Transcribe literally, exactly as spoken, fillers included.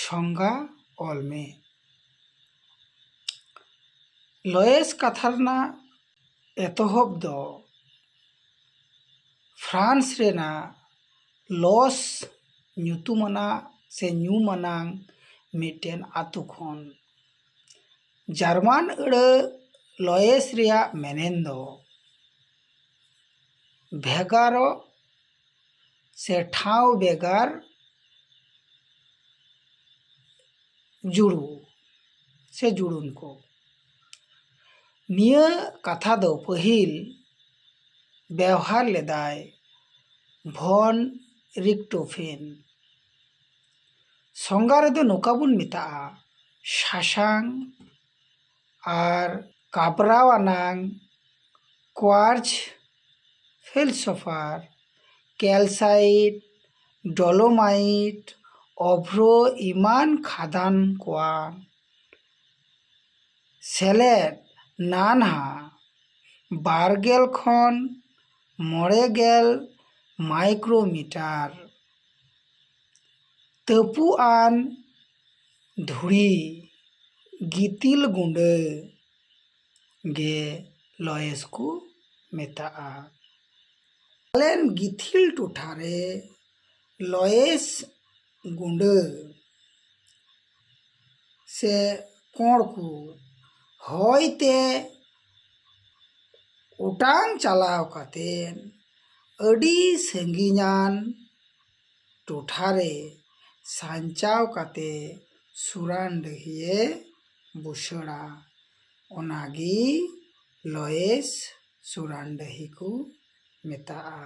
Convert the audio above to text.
ᱪᱷᱚᱝᱜᱟ ᱚᱞ ᱢᱮ᱾ ᱞᱚᱭᱮᱥ ᱠᱟᱛᱷᱟ ᱨᱮᱱᱟᱜ ᱮᱛᱚᱦᱚᱵ ᱫᱚ ᱯᱷᱨᱟᱱᱥ ᱨᱮᱱᱟᱜ ᱞᱚᱥ ᱧᱩᱛᱩᱢᱟᱱᱟᱜ ᱥᱮ ᱧᱩᱢᱟᱱᱟᱝ ᱢᱤᱫᱴᱮᱱ ᱟᱛᱳ ᱠᱷᱚᱱ᱾ ᱡᱟᱨᱢᱟᱱ ᱟᱹᱲᱟᱹ ᱞᱚᱭᱮᱥ ᱨᱮᱭᱟᱜ ᱢᱮᱱᱮᱱ ᱫᱚ ᱵᱷᱮᱜᱟᱨᱚᱜ ᱥᱮ ᱴᱷᱟᱶ ᱵᱷᱮᱜᱟᱨ ᱡᱩᱲᱩ ᱥᱮ ᱡᱩᱲᱩᱱ ᱠᱚ᱾ ᱱᱤᱭᱟᱹ ᱠᱟᱛᱷᱟ ᱫᱚ ᱯᱟᱹᱦᱤᱞ ᱵᱮᱣᱦᱟᱨ ᱞᱮᱫᱟᱭ ᱵᱷᱚᱱ ᱨᱤᱠᱴᱳᱯᱷᱮᱱ᱾ ᱥᱚᱝᱜᱟ ᱨᱮᱫᱚ ᱱᱚᱝᱠᱟ ᱵᱚᱱ ᱢᱮᱛᱟᱜᱼᱟ, ᱥᱟᱥᱟᱝ ᱟᱨ ᱠᱟᱯᱨᱟᱣ ᱟᱱᱟᱝ ᱠᱣᱟᱨᱪ, ᱯᱷᱮᱞᱥᱚᱯᱷᱟᱨ, ᱠᱮᱞᱥᱟᱭᱤᱴ, ᱰᱚᱞᱳᱢᱟᱭᱤᱴ, ᱚᱵᱷᱨᱳ ᱮᱢᱟᱱ ᱠᱷᱟᱫᱟᱱ ᱠᱚᱣᱟᱜ ᱥᱮᱞᱮᱫ ᱱᱟᱱᱦᱟ ᱵᱟᱨ ᱜᱮᱞ ᱠᱷᱚᱱ ᱢᱚᱬᱮ ᱜᱮᱞ ᱢᱟᱭᱠᱨᱳᱢᱤᱴᱟᱨ᱾ ᱛᱟᱹᱯᱩᱜ ᱟᱱ ᱫᱷᱩᱲᱤ ᱜᱤᱛᱤᱞ ᱜᱩᱸᱰᱟᱹ ᱜᱮ ᱞᱚᱭᱮᱥ ᱠᱚ ᱢᱮᱛᱟᱜᱼᱟ᱾ ᱯᱟᱞᱮᱱ ᱜᱤᱛᱤᱞ ᱴᱚᱴᱷᱟ ᱨᱮ ᱞᱚᱭᱮᱥ ᱜᱩᱸᱰᱟᱹ ᱥᱮ ᱠᱚᱬ ᱠᱚ ᱦᱚᱭ ᱛᱮ ᱚᱴᱟᱝ ᱪᱟᱞᱟᱣ ᱠᱟᱛᱮ ᱟᱹᱰᱤ ᱥᱟᱺᱜᱤᱧᱟᱱ ᱴᱚᱴᱷᱟ ᱨᱮ ᱥᱟᱧᱪᱟᱣ ᱠᱟᱛᱮ ᱥᱩᱨᱟᱱ ᱰᱟᱹᱦᱤᱭᱮ ᱵᱩᱥᱟᱹᱲᱟ᱾ ᱚᱱᱟᱜᱮ ᱞᱚᱭᱮᱥ ᱥᱩᱨᱟᱱ ᱰᱟᱹᱦᱤ ᱠᱚ ᱢᱮᱛᱟᱜᱼᱟ᱾